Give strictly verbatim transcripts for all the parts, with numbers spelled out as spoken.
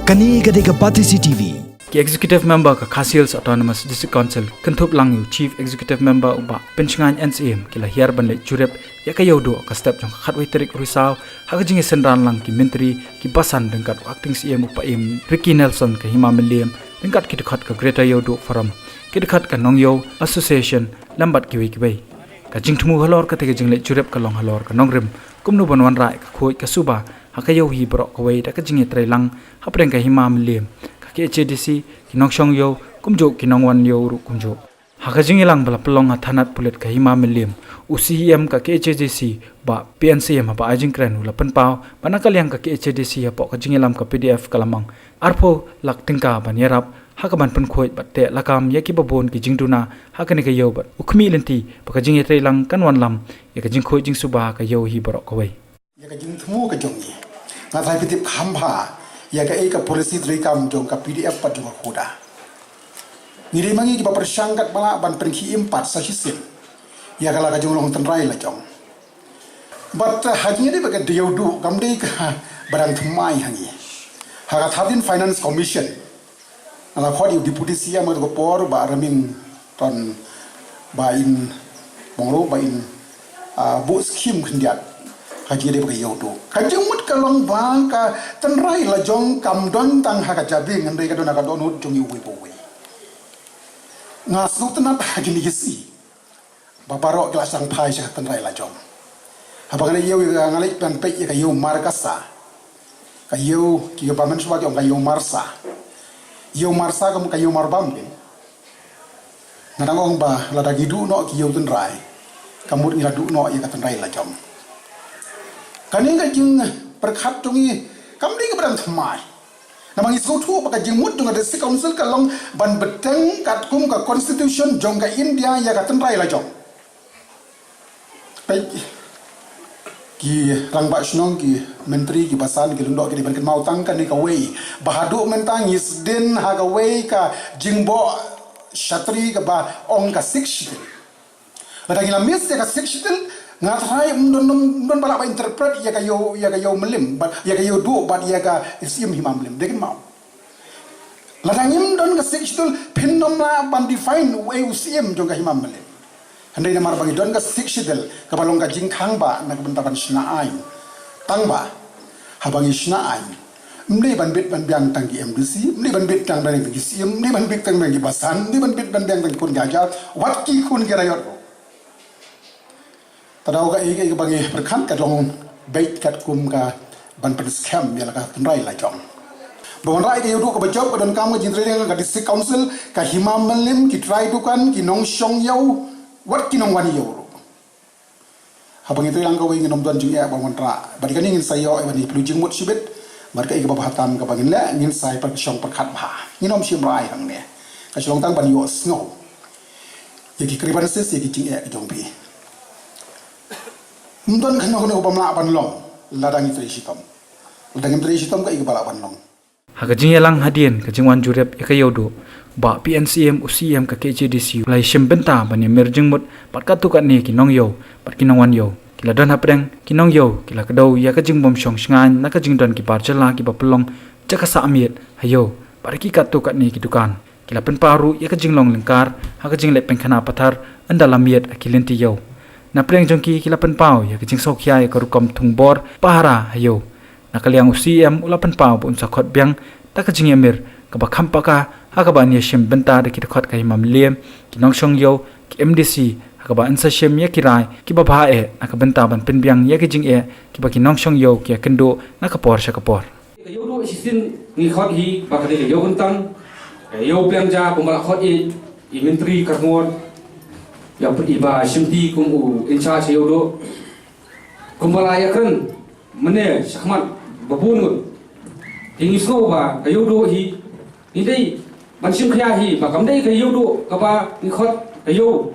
Kane ka dei ka Batesi T V. Ki Executive Member ka Khasi Hills Autonomous District Council, kynthup lang ïa u Chief Executive Member u Bah Pynshngain N Syiem, ki la hiar ban leit jurip ïa ka Ïewduh ka step jong ka khatwei tarik Risaw, ha ka jingïasynran lang ki myntri, ki basan ryngkat u Acting Syiem u Paiem Ricky Nelson ka Hima Mylliem, ryngkat ki dkhot ka Greater Ïewduh Forum, ki dkhot ka Nongïew Association, lem bad kiwei kiwei. Ka jingthmu halor kata ka jingleit jurip ka long halor ka nongrim, kumno ban wanrah ïa ka khuid ka suba ha ka ïew hi baroh kawei da ka jingïatreilang hapdeng ka Hima Mylliem, ka K H A D C, ki nongshong ïew kumjuh, ki nongwan ïew ruh kumjuh. Ha ka jingïalang ba la pynlong ha thanat pulit ka Hima Mylliem, u C E M ka K H A D C Bah P N Syiem haba ai jingkren u la pynpaw ba na ka liang ka K H A D C hapoh ka jingïalam ka P D F ka la mang arphew lak tyngka ban ïarap ha kaban pynkhuid bad teh lakam ïa kiba bun ki jingduna ha kane ka ïew bad u khmih lynti ba ka jingïatreilang kan wanlam ïa ka jingkhuid jingsuba ha ka ïew hi baroh kawei. Ïa ka jingthmu ka jong ngi, nga tharai phi tip kham bha ïa kaei ka policy treikam jong ka P D F bad jong ka KHUDA. Ngi dei ma ngi kiba pyrshang katba lah ban pynkhie im pat sa shisien ïa ka la ka jinglong tynrai lajong. Bad, uh, ha ngi dei ba ka Ïewduh kam dei kaba dang thymmai ha ngi. Ha ka thirteen Finance Commission, nga la khot ïa u Deputy C M ha kato ka por, Bah Remington, ba in, bong ruh ba in, ah, buh skim khyndiat. Ka jingdei ba ka Ïewduh, ka jingmut ka long ba ka tynrai lajong kam don tang ha ka jabieng, hynrei ka don ha ka dohnud jong uwei pa uwei. Nga sngewtynnat ha kine ki sngi ba baroh ki la sngewthuh sha ka tynrai lajong. Haba nga leit ïew, nga leit ban peit ïa ka Ïew Markasa, ka ïew, kiba mynshuwa ki ong ka Ïew Marsa, Ïew Marsa, ka mut ka Ïew Marbam, kin. Nga dang ong ba lada ngi duh noh ki ïew tynrai, ka mut ngi la duh noh ïa ka tynrai lajong. Kane ka jingpyrkhat jong ngi kam dei kaba dang thymmai. Namar ngi sngewthuh ba ka jingmut jong ka District Council ka long ban bteng katkum ka Constitution jong ka India ïa ka tynrai lajong. Peit, ki rangbah shnong, ki myntri, ki basan, ki lyngdoh, ki dei ban kynmaw tang kane kawei, ba haduh mynta ngi sdien ha kawei ka jingbok shatri kaba ong ka Sixth Schedule. Lada ngi la miss ïa ka Sixth Schedule, nga tharai ym don, ym don ba lah ba interpret ïa ka Ïew, ïa ka Ïew Mylliem, bad ïa ka Ïewduh, bad ïa ka Syiem Hima Mylliem. Dei kynmaw. Lada ngim don ka Sixth Schedule, phin ym lah ban define uei u Syiem jong ka Hima Mylliem. Hynrei namar ba ngi don ka Sixth Schedule, kaba long ka jingkhang ba na ka bynta ban shna aiñ. Tang ba haba ngi shna aiñ, ym dei ban bit ban biang tang ki M D C, ym dei ban bit tang ban biang tang ki Syiem, ym dei ban bit tang ban biang ki basan, ym dei ban bit ban biang tang ki khun ki hajar, wat ki khun ki raiot ruh. Te da kaei kaei kaba ngi pyrkhat ka long beit katkum ka ban pynskhem ïa la ka tynrai lajong. Ba wanrah ïa ka Ïewduh kaba jop, ka donkam ka jingtrei lang ka District Council, ka Hima Mylliem, ki trai dukan, ki nongshong ïew, wat ki nongwan ïew ruh. Haba ngi trei lang kawei ngin ym don jingeh ban wanrah. Bad kane ngin sa ïoh ïa ban ïa pynlong jingmut shibit. Bad kaei kaba bha tam kaba ngin leh, ngin sa ïa pyrshang pyrkhat bha. Ngin ym shim rai hangne. Ka shu long tang ban ïohsngew ïa ki grievances, ïa ki jingeh ki jong phi. Ym don kano kano ba ym lah ban long lada ngi trei shitom. Lada ngim trei shitom, kaei kaba lah ban long? Ha ka jingïalang hadien ka jingwan jurip ïa ka Ïewduh, Bah P N Syiem, u Syiem ka K H A D C, u la ïashim bynta ban ïamir jingmut bad katto katne ki nongïew bad ki nongwan ïew. Ki la don hapdeng ki nongïew, ki la kdew ïa ka jingbym shong shngaiñ na ka jingdon ki bar jylla kiba pynlong jaka sah miet ha ïew bad ha ki katto katne ki dukan. Ki la pynpaw ruh ïa ka jinglong lyngkar ha ka jingleit pyngkhana pathar ynda la miet ha ki lynti ïew. Na pdeng jong ki, ki la pynpaw ïa ka jingsngewkhia ïa ka rukom thung bor pahara ha ïew. Na ka liang u C E M u la pynpaw ba un sa khot biang da ka jingïamir kaba kham paka, ha kaba yn ïashim bynta da ki dkhot ka Hima Mylliem, ki nongshong ïew, ki M D C, ha kaba yn sa shim ïa ki rai kiba bha eh na ka bynta ban pynbiang ïa ki jingeh kiba ki nongshong ïew ki ïakynduh na ka por sha ka por. Ka Ïewduh shisien ngi khot hi ba ka dei ka ïew kyntang, ka ïew biang ja kumba la khot ïa i Myntri Kyrngot, ïa i Bah Shimti kum u in charge Ïewduh. Kumba la ïakren mynne shakhmat ba bun ngut, te ngi sngew ba ka Ïewduh hi ngi dei ban shim khia hi ba kam dei ka Ïewduh kaba ngi khot ka ïew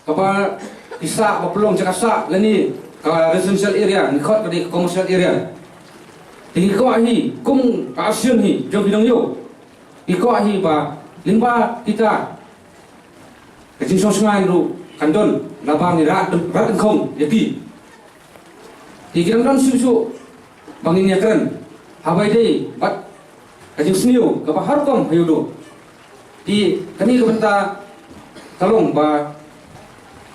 kaba ki sah ba pynlong jaka sah lane ka residential area, ngi khot ka dei ka commercial area. Te ngi kwah hi kum ka ASEAN hi jong ki nongïew, ngi kwah hi ba lyngba kita ka jingshong shngaiñ ruh kan don, naba ngi rat, rat dyngkhong ïa ki. Te ki dang don shuh shuh ba ngin ïakren ha ba ïadei bad Ka jingsniew kaba har rukom ha Ïewduh. Te kane ka bynta ka long ba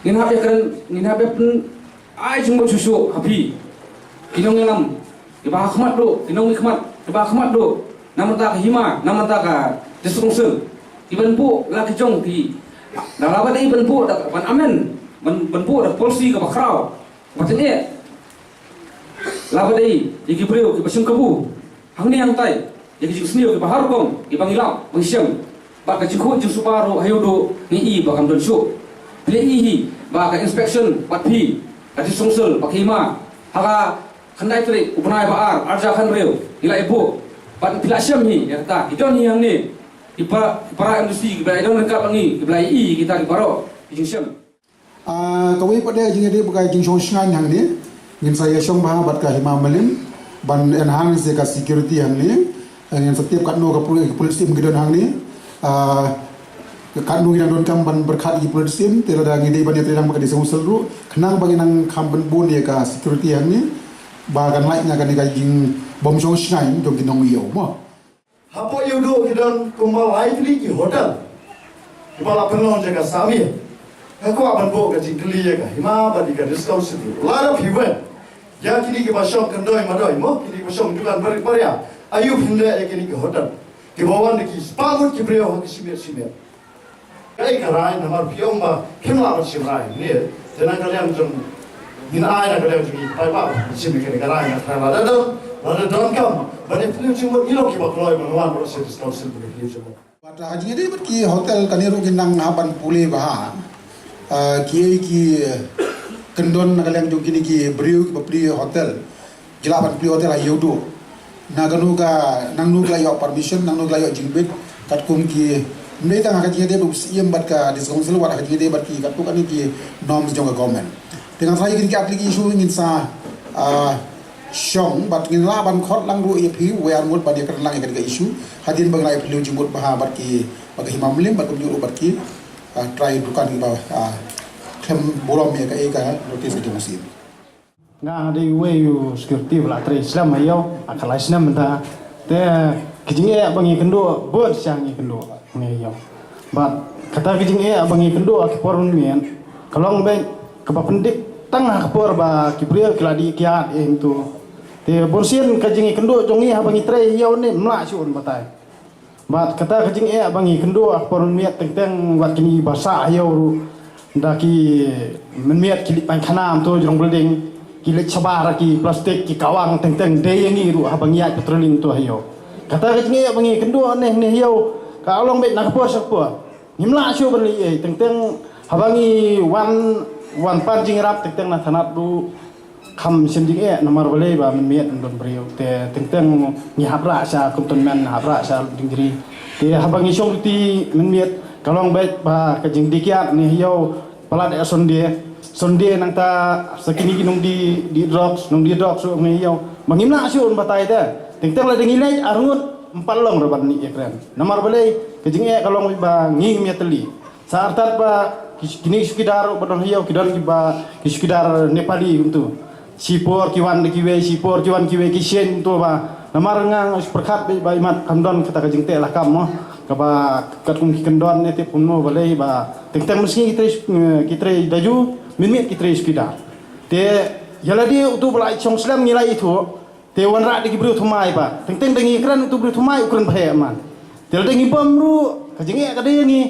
ngin hap ïakren, ngin hap ïa pyn ai jingmut shuh shuh ha phi ki nongïalam kiba ha khmat duh, ki nongmihkhmat kiba ha khmat duh, na bynta ka hima, na bynta ka District Council, ki ban buh la ki jong ki, na la ba dei ban buh da ban amend, ban, ban buh da policy kaba khraw, ba tyngeh la ba dei ïa ki briew kiba shim kabu hangne hangtai ïa ki jingsniew kiba har rukom kiba ngi lap ba ngi shem. Bad ka jingkhuid jingsuba ruh ha Ïewduh ngi i ba kam don shuh. Phi la i hi ba ka inspection bad phi ka District Council ba ka hima ha ka khyndai tarik u bnai ba ar, arhajar khathynriew ngi la ïa buh. Bad phi la shem hi ïa kata, ki don hi hangne ki pa-, ki para M D C kiba la ïa don ryngkat bad ngi, kiba la ïa i kita ki baroh ki jingshem. Ah, kawei pat de ka jingïadei bad ka jingshong shngaiñ hangne. Ngin sa ïashong bha bad ka Hima Mylliem ban enhance ïa ka security hangne. Ah, ngin sa tip katno ka pul-, ka pulit station ki don hangne. Ah, katno ngi dang donkam ban pyrkhat ïa ki pulit station, te lada ngi dei ban ïatrei lang bad ka District Council ruh, khnang ba ngin nang kham pynbun ïa ka security hangne, ba kan lait na kane ka jingbymshong shngaiñ jong ki nongïew mo. Hapoh Ïewduh ki don kumba lai tylli ki hotel kiba la pynlong jaka sah miet. Nga kwah ban buh ka jingkylli ïa ka Hima bad ïa ka District Council, lada phi weng ïa kine kiba shong kyndoi madoi mo, kine kiba shong dukan barit baria, aïu phin leh ïa kine ki hotel kiba wan da ki spah ngut ki briew ha ki shimiet shimiet? Kaei ka rai, namar phi ong ba phim lah ban shim rai ne, te na ka liang jong ngin ai na ka liang jong ngi, paidbah, shim ïa kane ka rai. Nga tharai lada don, lada donkam ban ïa phylliew jingmut, ngi long kiba kloi ban wan bad sha District Council ban ïa phylliew jingmut. Bad ha jingïadei bad ki hotel, kane ruh ngin nang hap ban pule bha. Ah, kiei ki kyndon na ka liang jong kine ki briew kiba plie hotel, ki lah ban plie hotel ha Ïewduh? Na kano ka, nangno ki la ïoh permission, nangno ki la ïoh jingbit? Katkum ki, ym dei tang ha ka jingïadei bad u Syiem bad ka District Council, wat ha ka jingïadei bad ki, katkum kane ki norms jong ka government. Te nga tharai kine ki ar tylli ki issue ngin sa, ah, shong, bad ngin lah ban khot lang ruh ïa phi wei ar ngut ban ïakren lang ïa kane ka issue, hadien ba ngin la ïa phylliew jingmut bha bad ki, bad ka Hima Mylliem bad kumjuh ruh bad ki, ah, trai dukan kiba, ah, khlem burom ïa kaei ka notice ka jong u Syiem. Nga dei uwei u security ba la trei slem ha ïew, ha ka lai snem mynta. Te ka jingeh ba ngi kynduh, bun sha ngi kynduh hangne ha ïew. Bad kata ka jingeh ba ngi kynduh ha ki por mynmiet ka long beit kaba pyndik tang ha ka por ba ki briew ki la dih kiad ïa ngi tu. Te bun sien ka jingkynduh jong ngi haba ngi trei ha ïew ne ym lah shuh ban batai. Bad kata ka jingeh ba ngi kynduh ha ka por mynmiet, teng teng wat kine kiba sah ha ïew ruh, da ki mynmiet ki leit painkhana mynta jrong building, ki leit shabar ha ki plastik, ki kawang, teng teng dei ïa ngi ruh haba ngi ïaid patrolling mynta ha ïew. Kata ka jingeh ba ngi kynduh ne, ne ha ïew, ka long beit na ka por sha ka por. Ngim lah shuh ban leh ei, teng teng haba ngi wan, wan pan jingïarap, teng teng na thanat ruh kham shem jingeh, namar balei ba mynmiet ym don briew. Te teng teng ngi hap rah sha cantonment, hap rah sha Lutjingri. Te haba ngi shong duty mynmiet ka long beit ba ka jingdih kiad ne ha ïew palat ïa Sunday. Sunday nangta sa kine ki nongdih, dih drugs, nongdih drugs ruh ne ha ïew. Ba ngim lah shuh ban batai te. Teng teng lada ngi leit ar ngut ym pat long ruh ban ïakren. Namar balei? Ka jingeh ka long beit ba ngi ngim ïatylli. Sa artat ba ki, kine ki chowkidar ba don ha ïew ki don kiba, ki chowkidar Nepali kumtu. Shipor ki wan da kiwei, shipor ki wan kiwei, ki shen kumtu ba. Namar nga nga shu pyrkhat beit ba imat kam don kata ka jingteh lakam mo. Kaba katkum ki kyndon ne tip kumno balei ba teng teng mynsngi ki trei, ki trei daju, mynmiet ki trei chowkidar. Te ïa lade utu ba la shong slem ngi la ithuh. Te wanrah da ki briew thymmai ba teng teng da ngi kren utu briew thymmai u kren ba heh man. Te lada ngi bam ruh ka jingeh ka dei ïa ngi.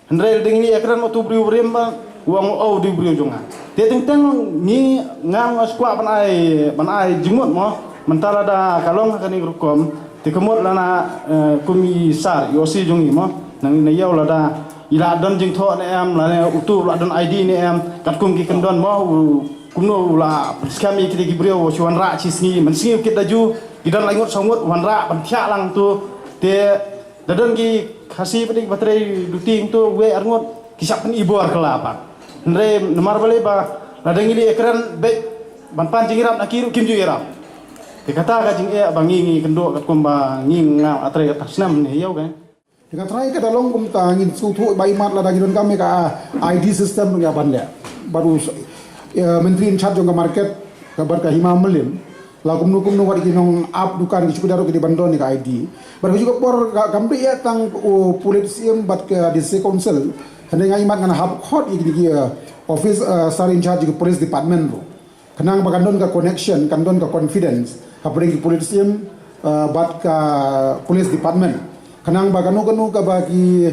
Hynrei lada ngi ïakren ma utu u briew barim ba u ong, "Oh, u dei u briew jong nga." Te teng teng ngi, nga nga shu kwah ban ai, ban ai jingmut mo. Mynta lada ka long ha kane ka rukom, te ka mut lada, eh, kum i sar, i O C jong ngi mo, nangne na ïew lada i la don jingthoh ne em, lada utu la don I D ne em, katkum ki kyndon mo, u, kumno u la pynskhem ïa kita ki briew, u shu wanrah shi sngi, mynsngi u kit daju, ki don lai ngut saw ngut, wanrah ban thiah lang tu. Te da don ki Khasi pat ki ba trei duty hangto wei ar ngut, ki shah pyni bor kylla pat. Hynrei namar balei ba lada ngi leit ïakren beit ban pan jingïarap na ki ruh kim ju ïarap. Te kata ka jingeh ba ngi ngi kynduh katkum ba ngi nga trei kata snem ne ha ïew ka. Te nga tharai kata long kumta ngin sngewthuh ba imat lada ngi donkam ïa ka I D system ruh ngi hap ban leh. Bad u, eh, Myntri in charge jong ka market, ka bad ka Hima Mylliem. La kumno kumno wat ki nong ap dukan ki shu kdew ruh ki dei ban don ïa ka I D. Bad ka juh ka por ka, kam dei ïa tang u pulit syiem bad ka District Council. Hynrei nga ïa mat ngan hap khot ïa kine ki, uh, office, uh, sar in charge ki police department ruh. Khnang ba kan don ka connection, kan don ka confidence hapdeng ki pulit syiem, uh, bad ka police department. Khnang ba kano kano kaba ki,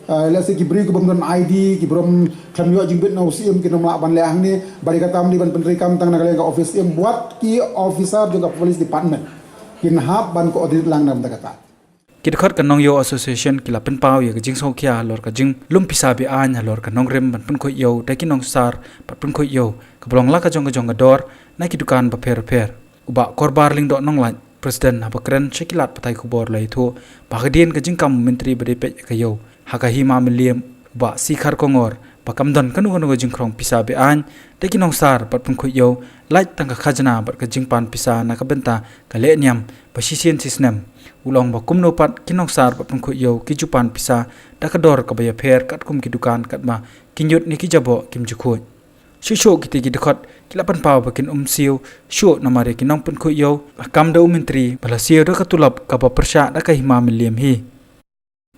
uh, let's say ki briew ki bym don I D, ki bym khlem ïoh jingbit na u syiem, kin ym lah ban leh hangne. Bad ïa kata ym dei ban pyntreikam tang na ka liang ka office syiem, wat ki officer jong ka police department kin hap ban coordinate lang na bynta kata. Ki dkhot ka Nongïew Association ki la pynpaw ïa ka jingsngewkhia halor ka jinglum pisa be-aiñ halor ka nongrim ban pynkhuid ïew da ki nongsar bad pynkhuid ïew, kaba long la ka jong ka jong ka dor na ki dukan bapher bapher. U Bah Korbar Lyngdoh Nonglait, President, haba kren sha ki lad pathai khubor, la ïathuh ba hadien ka jingkam u Myntri ba dei peit ïa ka ïew ha ka Hima Mylliem, u Bah C. Kharkongor, ba kam don kano kano ka jingkhrong pisa be-aiñ da ki nongsar bad pynkhuid ïew, lait tang ka khajna bad ka jingpan pisa na ka bynta ka lehniam ba shisien shisnem. U la ong ba kumno pat ki nongsar bad pynkhuid ïew ki ju pan pisa da ka dor kaba ïapher katkum ki dukan, katba ki ñiut ne ki jaboh kim ju khuid. Shuh shuh kitei ki dkhot ki la pynpaw ba kin ym siew shuh namar ïa ki nongpynkhuid ïew la kam da u Myntri ba la siew da ka tulop kaba pyrshah da ka Hima Mylliem hi.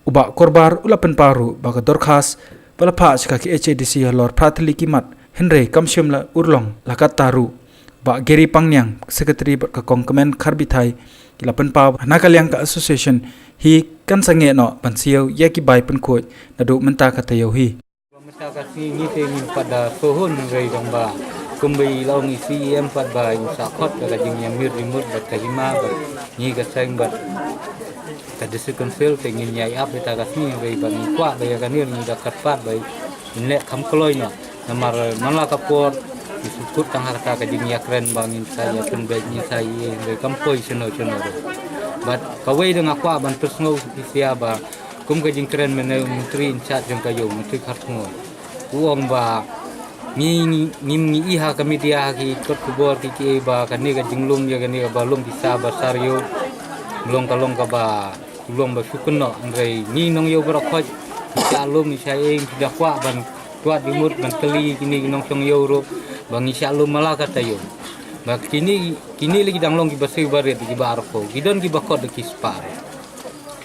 U Bah Korbar u la pynpaw ruh ba ka dorkhas ba la phah sha ka K H A D C halor phra tylli ki mat, hynrei kam shym la urlong la katta ruh. U Bah Gary Pangniang, Secretary bad ka Kong Kmen Kharbithai, ki la pynpaw ba na ka liang ka association hi kan sangeh noh ban siew ïa ki bai pynkhuid naduh mynta ka taïew hi. Mynta ka sngi ngi te ngim pat da sohun rei dong ba kumba i la ong i C E M pat ba in sa khot ka jingïamir jingmut bad ka hima bad ngi ka seng bad ka District Council te ngin ïai ap ïa ka sngi rei ba ngi kwah ba ïa kane ngi da kyrpad ba in leh kham kloi noh. Namar man la ka por ngi shu kut tang ha kata ka jingïakren ba ngin sa ïa pynbeit ngin sa ïa rei kam poi shano shano rei. Bad kawei da nga kwah ban pynsngew shisha ba kum ka jingkren mynne u Myntri in charge jong ka ïew, Myntri Kharkongor. U ong ba ngi, ngi, ngi, ngi i ha ka media ha ki kot khubor ki ki ba kane ka jinglum ïa kane kaba lum pisa ba sar ïew. Long ka long kaba, long ba shu kynnoh, hynrei ngi nongïew baroh khoit. Ngi shah lum, ngi shah ïeng, ngi da kwah ban kwah jingmut ban kylli kine ki nongshong ïew ruh ba ngi shah lum man la ka taïew. Ba kine, kine la ki dang long kiba siew barit kiba arko. Ki don kiba khot da ki spah.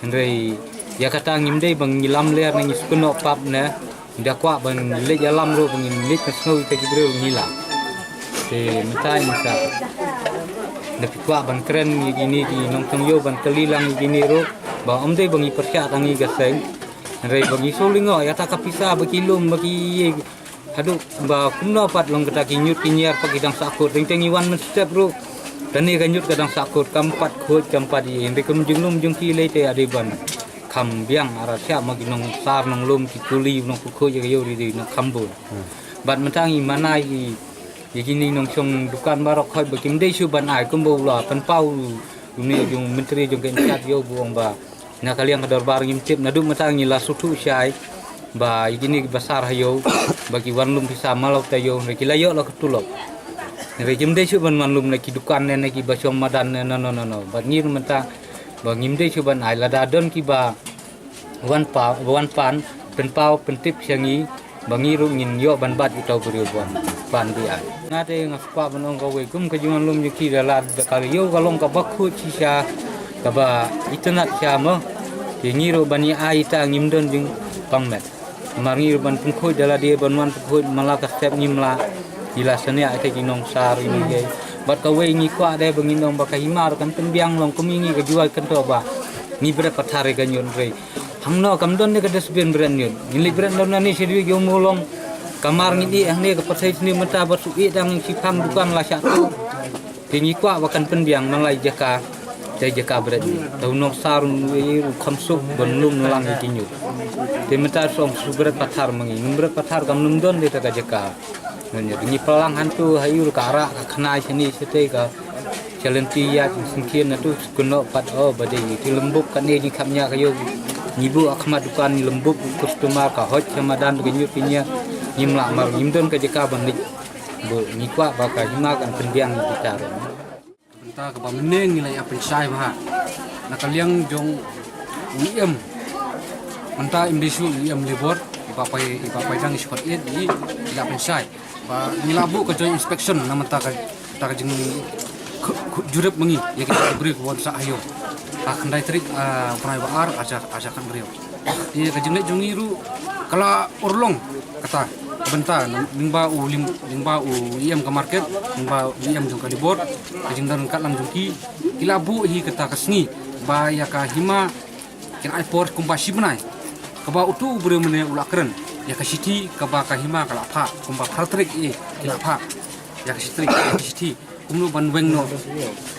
Hynrei ïa kata ngim dei ba ngi lamler ne ngi shu kynnoh pap ne, ngi da kwah ba ngi leit ïalam ruh ba ngin leit pynsngew ïa kita ki briew ngi lah. Te mynta ngi sa da phi kwah ban kren ïa kine ki nongshong ïew ban kylli lang ïa kine ruh ba ym dei ba ngi pyrshah tang ïa ka seng. Hynrei ba ngi shu lyngngoh ïa kata ka pisa ba ki lum ba ki ïa Haduh ba kumno pat long kata ki ñiut ki ñiar pat ki dang sahkut, teng teng ngi wan mynstep ruh. Kane ka ñiut ka dang sahkut, kam pat khuid, kam pat ïa, hynrei kum jinglum jong ki lei te ade ban kham biang, ara sha ma ki nongsar nonglum ki kuli nongpynkhuid ïa ka ïew ri dei nongkham bun. Bad mynta ngi mane ïa, ïa kine nongshong dukan baroh khoit ba kim dei shuh ban ai kumba u la pynpaw une jong myntri jong ka in charge ïew ba u ong ba Na ka liang ka dorbar ngim tip naduh mynta ngi la sngewthuh shai ba ïa kine kiba sar ha ïew ba ki wan lum pisa malu ta ïew, hynrei ki la ïoh la ka tulop. Hynrei kim dei shuh ban wan lum na ki dukan ne na kiba shong madan ne, no, no, no, no. Bad ngi ruh mynta ba ngim dei shuh ban ai, lada don kiba wan pa, wan pan pynpaw pyntip sha ngi, ba ngi ruh ngin ïoh ban bat ïa uta u briew ban, ban bi ai. Nga te nga sngewkwah ban ong kawei kum ka jingwan lum jong ki da lad da ka ïew ka long kaba khuid shisha kaba itynnad sha mo. Te ngi ruh ban ïa ai ita ngim don jingpang met. Namar ngi ruh ban pynkhuid da lade ban wan pynkhuid man la ka step ngim lah. Ngi la shaniah ita ki nongsar ïa ngi. Bad kawei ngi kwah de ba ngin ong ba ka hima ruh kan pynbiang long kum ïa ngi ka juai kynto ba ngi bret pathar ïa ka ñiut rei. Hangno kam don ne ka dustbin bret ñiut. Ngin leit bret don na ne sha dei ïoh mu long. Kamar ngin ïeh hangne ka pyrthei sni mynta ba shu ïeh dang shiphang dukan la shah tu. Te ngi kwah ba kan pynbiang man la jaka. Te jaka bret ñiut. Te u nongsar u ïeh u kham suk ban lum lang ïa ki ñiut. Te mynta song shu bret pathar ma ngi. Ngim bret pathar kam num don de ta ka jaka. Ngi pynlang hantu ha ïu ka rak ka khnai shani shate ka Chalenti ïa ki sngkien na tu kynnoh pat o ba dei ki lembuk kane ki kham nya ka ïew. Ngi buh ha khmat dukan ngi lembuk customer ka hoi ka madan ka ñiut ka ñiar. Ngim lah mar ngim don ka jaka ban leit. Buh ngi kwah ba ka hima kan pynbiang ngi kita. Bynta kaba mynne ngi la ïa pynshai bha na ka liang jong u em. Mynta em dei shu u em lebor iba pai, iba pai dang i shkot ïet i la pynshai. Ba ngi la buh ka joint inspection na mynta ka, ta ka jing, Jurip ma ngi ïa kita ki briew kiba wan sah ha ïew ha khyndai tarik, ah, bnai ba ar, ar hajar, ar hajar khathynriew. Ïa ka jingleit jong ngi ruh ka la urlong kata ka bynta, lyngba u lim, lyngba u E M ka market, lyngba u E M jong ka Labour, ka jingdon ryngkat lang jong ki, ki la buh hi kata ka sngi ba ïa ka hima kin ai por kumba shi bnai, kaba utu u briew mynne u la kren ïa ka shithi kaba ka hima ka la phah kumba phra tarik, eh, ki la phah ïa ka shi tarik, ïa ka shithi kumno ban weng noh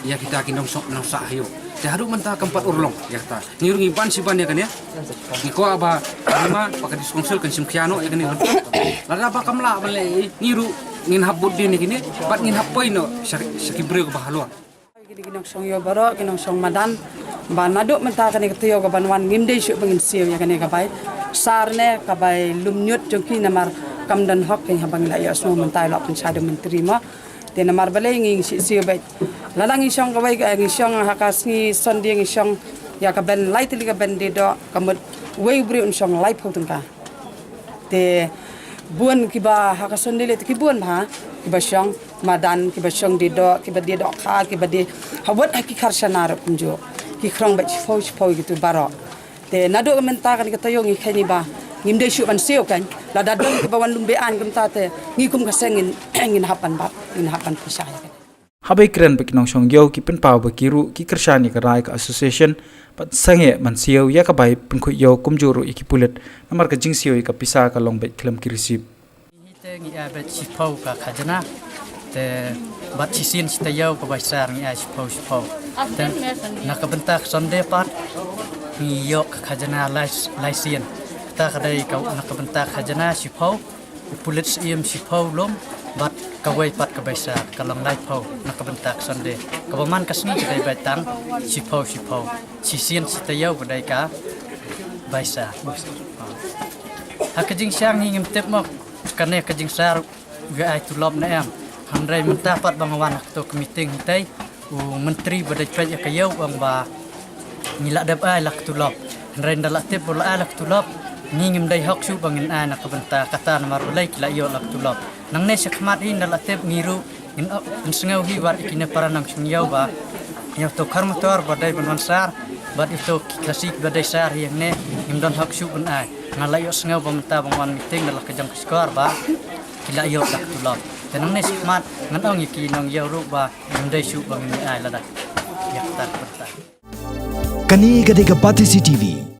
ïa kita ki nongshong, nongsah ha ïew. Te haduh mynta kam pat urlong ïa kata. Ngi ruh ngi ban shi ban ïa kane. Ngi kwah ba hima ba ka District Council kan shim khia noh ïa kane. Lada ba kam lah ban leh, ngi ruh ngin hap bud din ïa kine bad ngin hap poi noh sha, sha ki briew kaba halor. Kine ki nongshong ïew baroh, ki nongshong madan, ba naduh mynta kane ka taïew kaban wan ngim dei shuh ba ngin siew ïa kane ka bai sar ne ka bai lum ñiut jong ki, namar kam don hok. Kane haba ngi la ïohsngew mynta ïa la pynshai da u myntri mo. Te namar balei ngi shu siew beit? Lada ngi shong kawei, eh, ngi shong ha ka sngi Sunday ngi shong ïa ka ben lai tylli ka ben die doh, ka mut uwei u briew un shong laiphew tyngka. Te bun kiba ha ka Sunday leh te ki bun bha, kiba shong madan, kiba shong die doh, kiba die dohkha, kiba die ha wat ha ki kharshana ruh kumjuh. Ki khrong beit shiphew shiphew kitu baroh. Te naduh mynta kane ka taïew ngi kheiñ ba ngim dei shuh ban siew kan. Lada don kiba wan lum be-aiñ kumta te ngi kum ka seng ngin, ngin hap ban bat, ngin hap ban pynshai kan. Haba ïakren bad ki nongshong ïew ki pynpaw ba ki ruh ki kyrshan ïa ka rai ka association ban sangeh ban siew ïa ka bai pynkhuid ïew kumjuh ruh ïa ki pulit, namar ka jingsiew ïa ka pisa ka long beit khlem ki receipt. Hi te ngi ai beit shiphew ka khajna, te bad shisien shi taïew ka bai sar ngi ai shiphew shiphew. Te na ka bynta ka Sunday pat ngi ïoh ka khajna lai, lai sien. Kata ka dei ka, na ka bynta ka khajna shiphew, u pulit siem shiphew lum, bad kawei pat ka bai sar ka long laiphew na ka bynta ka Sunday. Kaba man ka sngi ka dei beit tang shiphew shiphew. Shisien shi taïew ka dei ka bai sar. Ha ka jingshang hi ngim tip mo kane ka jingsar u ïa ai tulop ne em. Hynrei mynta pat ba nga wan ha kato ka meeting hi te, u myntri ba dei peit ïa ka ïew u ong ba ngi la dep ai la ka tulop. Hynrei ynda la tip ba la ai la ka tulop, ngi ngim dei hok shuh ba ngin ai na ka bynta kata, namar balei ki la ïoh la ka tulop. Nangne shakhmat hi ynda la tip ngi ruh ngin, ngin sngew hi wat ïa kine para nongshong ïew ba ïa uto u khar motor ba dei ban wan sar bad ïa uto ki Khasi ba dei sar hi hangne ngim don hok shuh ban ai. Nga la ïohsngew ba mynta ba nga wan meeting da la ka jong ka shkor ba ki la ïoh la ka tulop. Te nangne shakhmat ngan ong ïa ki nongïew ruh ba ngim dei shuh ba ngin ai lada ïa kata ka bynta. Kane ka dei ka Batesi T V.